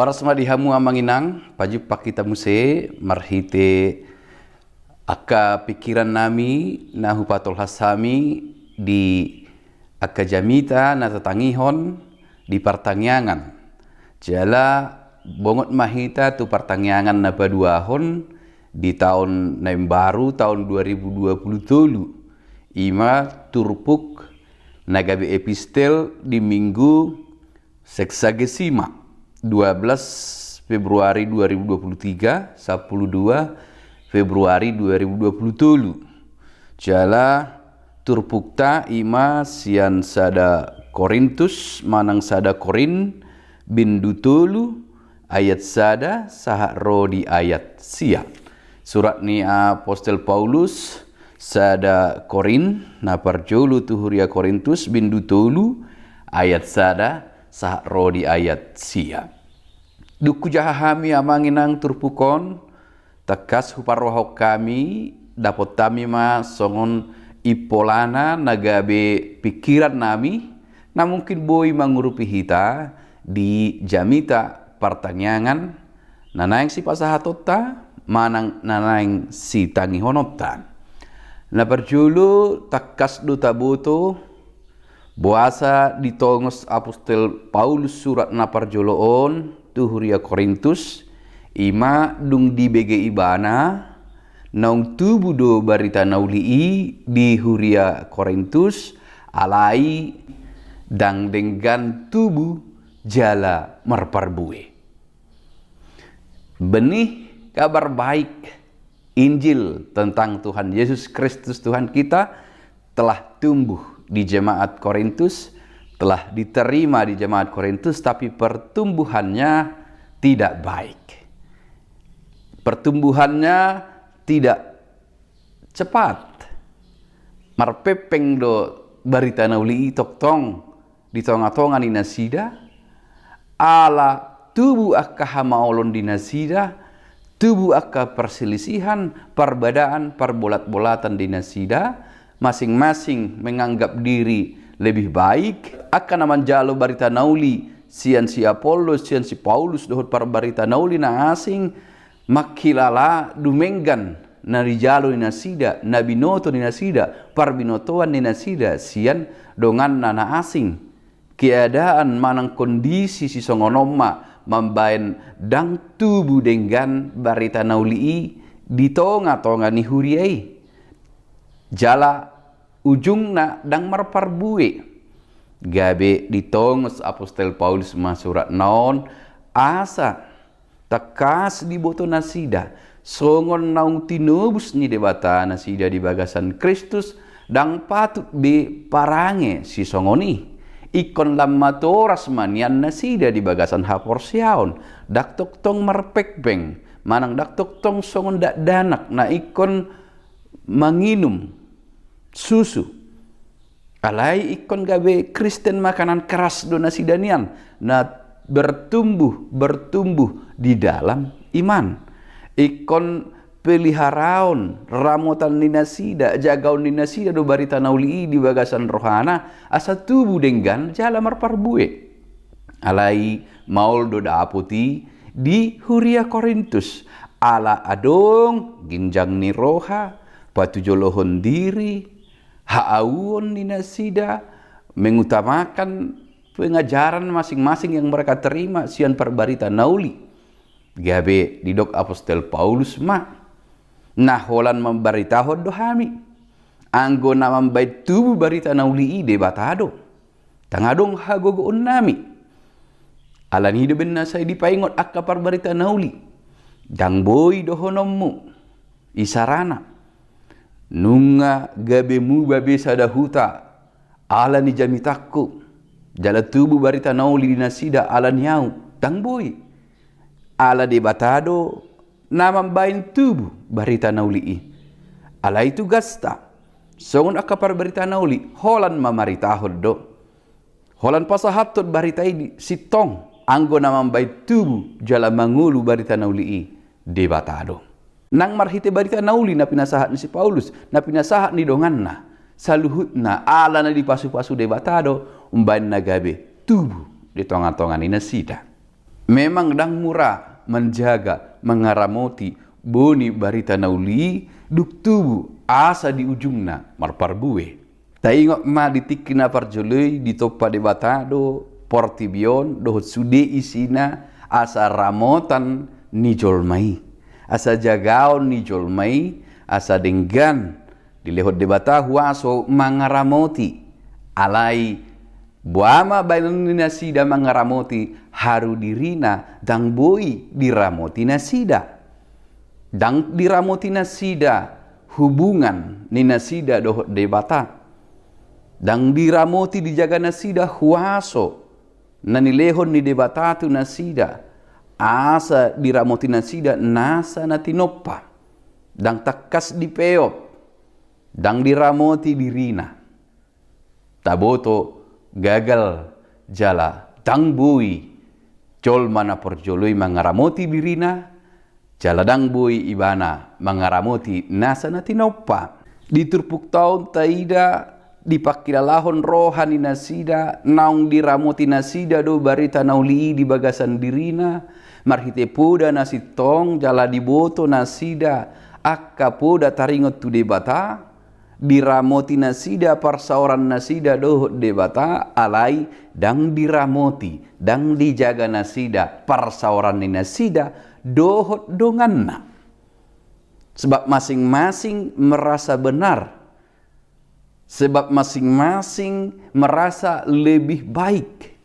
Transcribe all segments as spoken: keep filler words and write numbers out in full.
Horas ma di hamu amang inang, pajumpang hita muse marhite angka pingkiran nami na hupatolhas hami di angka jamita na tatangihon di partangiangan. Jala bongot ma hita tu partangiangan na paduahon di taon na imbaru, taon dua ribu dua puluh tolu. Ima turpuk na gabe epistel di Minggu Sexagesima, dua belas Februari dua ribu dua puluh tiga, sampulu dua Februari dua ribu dua puluh tolu. Jala turpukta ima sian sada Korintus manang sada Korin, bindu tolu, ayat sada sahat ro di ayat sia. Surat ni apostel Paulus sada Korin na parjolo tu huria Korintus, bindu tolu, ayat sada sahat ro di ayat sia. Dung hujaha hami amang inang turpuk on, tangkas huparrohahon hami, dapot hami ma songon impolana na gabe pingkiran nami, na mungkin boi mangurupi hita di jamita partangiangan na naeng sipasahatonta manang na naeng sitangihononta. Na parjolo, tangkas do taboto boasa ditongos apostel Paulus surat na parjolo on tu huria Korintus, ima dung dibege ibana naung tubu do barita na uli i di huria Korintus, alai ndang denggan tubu jala marparbue. Benih kabar baik Injil tentang Tuhan Yesus Kristus Tuhan kita telah tumbuh di jemaat Korintus, telah diterima di jemaat Korintus, tapi pertumbuhannya tidak baik. Pertumbuhannya tidak cepat. Marpengpeng do barita na uli i tongtong di tongatonga ni nasida, ala tubu angka hamaolon di nasida, tubu angka perselisihan, parbadaan, parbolatbolatan di nasida, masing-masing menganggap diri lebih baik, angka na manjalo barita na uli sian si Apollos, sian si Paulus, dohot parbarita na uli na asing, mangkilala dumenggan na dijalo ni nasida, na binoto ni nasida, parbinotoan ni nasida sian donganna na asing. Keadaan manang kondisi sisongon on ma mambaen ndang tubu denggan barita na uli i di tongatonga ni huria i. Jala ujungna ndang marparbue. Gabe ditongos apostel Paulus ma suratna on asa tangkas diboto nasida songon naung tinobus ni Debata nasida di bagasan Kristus, ndang patut be parange sisongon i. Ingkon lam matoras ma nian nasida di bagasan haporseaon, ndang tongtong marpengpeng manang ndang tongtong songon dakdanak na ingkon manginum susu. Alai ingkon gabe Kristen makanan keras do nasida nian, na bertumbuh, bertumbuh di dalam iman. Ingkon peliharaon, ramotan ni nasida, jagaon ni nasida do barita na uli i di bagasan rohana, asa tubu denggan jala marparbue. Alai maol do dapot i di huria Korintus, ala adong ginjang ni roha, patujolohon diri, haauon ni nasida, mengutamakan pengajaran masing-masing yang mereka terima sian parbarita na uli. Gabe didok apostel Paulus ma, na holan mambaritahon do hami. Anggo na mambaen tubu barita na uli i Debata do. Ndang adong hagogoon nami. Alani i do umbahen na sai dipaingot angka parbarita na uli. Ndang boi dohononmu. Isarana. Nunga gabe muba be sada huta ala ni jamitangku. Jala tubu barita na uli di nasida ala ni ahu. Ndang boi. Ala Debata do na mambaen tubu barita na uli i. Alai tugasta, songon angka parbarita na uli, holan mamaritahon do. Holan pasahathon barita i di sintong, anggo na mambaen tubu jala mangolu barita na uli i, Debata do. Nang marhite barita na uli na pinasahat ni si Paulus, na pinasahat ni donganna, saluhutna ala na dipasupasu Debata do, umbahen na gabe tubu di tongatonga ni nasida. Memang ndang mura manjaga, mangaramoti bohi ni barita na uli i dung tubu asa di ujungna marparbue. Taingot ma di tingki na parjolo i ditompa Debata do portibi on dohot sude isina asa ramotan ni jolma i, asa jagaon ni jolma i, asa denggan dilehon Debata huaso mangaramoti. Alai boa ma baenon ni nasida mangaramoti haru dirina ndang boi diramoti nasida. Ndang diramoti nasida hubungan ni nasida dohot Debata. Ndang diramoti dijaga nasida huaso na nilehon ni Debata tu nasida, asa diramoti nasida nasa na tinompa. Ndang tangkas dipeop, ndang diramoti dirina. Taboto gagal jala ndang boi jolma na parjolo i mangaramoti dirina, jala ndang boi ibana mangaramoti nasa na tinompa. Di turpukta on taida dipangkilalahon roha ni nasida, naung diramoti nasida do barita na uli i di bagasan dirina, marhite poda na sintong jala diboto nasida angka poda taringot tu Debata, diramoti nasida parsaoran nasida dohot Debata, alai ndang diramoti, ndang dijaga nasida parsaoran ni nasida dohot donganna. Sebab masing-masing merasa benar. Sebab masing-masing merasa lebih baik.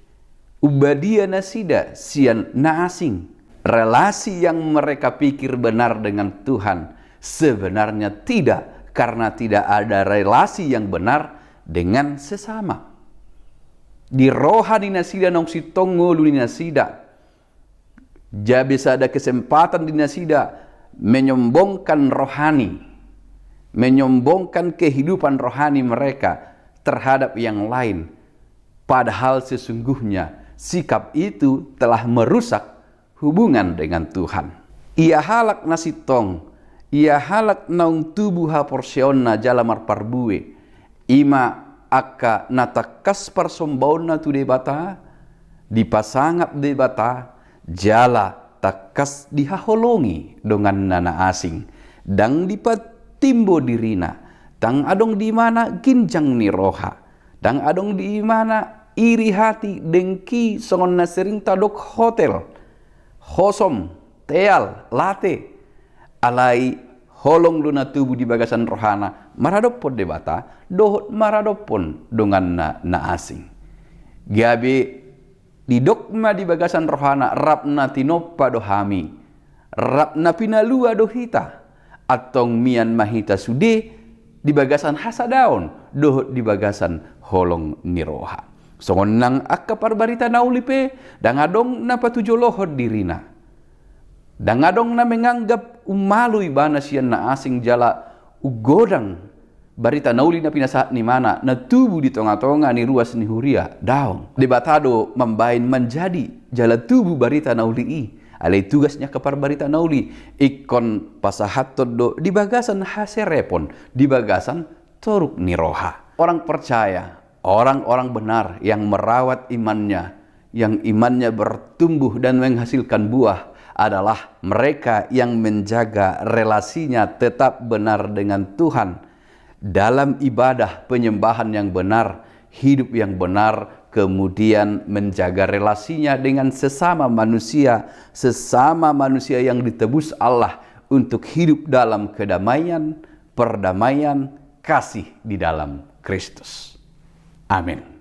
Umbadia nasida sian na asing. Relasi yang mereka pikir benar dengan Tuhan, sebenarnya tidak, karena tidak ada relasi yang benar dengan sesama. Di roha ni nasida naung sintong ngolu ni nasida, gabe sada kesempatan di nasida menyombongkan rohani, menyombongkan kehidupan rohani mereka terhadap yang lain. Padahal sesungguhnya sikap itu telah merusak hubungan dengan Tuhan. Ia halak na sintong, ia halak naung tubu haporseaonna jala marparbue, ima angka na tangkas parsombaonna tu Debata, dipasangap Debata, jala tangkas dihaholongi donganna na asing, ndang dipatimbo dirina, ndang adong di ibana ginjang ni roha, ndang adong di ibana iri hati, dengki songon na sering tadok hotel, hosom, teal, late. Alai holong do na tubu di bagasan rohana maradophon Debata dohot maradophon donganna na asing. Gabe didok ma di bagasan rohana, rap na tinompa do hami, rap na pinalua do hita, antong mian ma hita sude di bagasan hasadaon dohot di bagasan holong ni roha. Songon nang angka parbarita na uli pe, ndang adong na patujolohon dirina. Ndang adong na menganggap umalu ibana sian na asing jala ugodang barita na uli na pinasahat ni ibana na tubu di tonga-tonga ni ruas ni huria. Daong. Debata do mambaen manjadi jala tubu barita na uli i. Alai tugas ni angka parbarita na uli ingkon pasahathon do di bagasan haserepon, di bagasan toruk ni roha. Orang percaya, orang-orang benar yang merawat imannya, yang imannya bertumbuh dan menghasilkan buah adalah mereka yang menjaga relasinya tetap benar dengan Tuhan dalam ibadah penyembahan yang benar, hidup yang benar, kemudian menjaga relasinya dengan sesama manusia, sesama manusia yang ditebus Allah untuk hidup dalam kedamaian, perdamaian, kasih di dalam Kristus. Amin.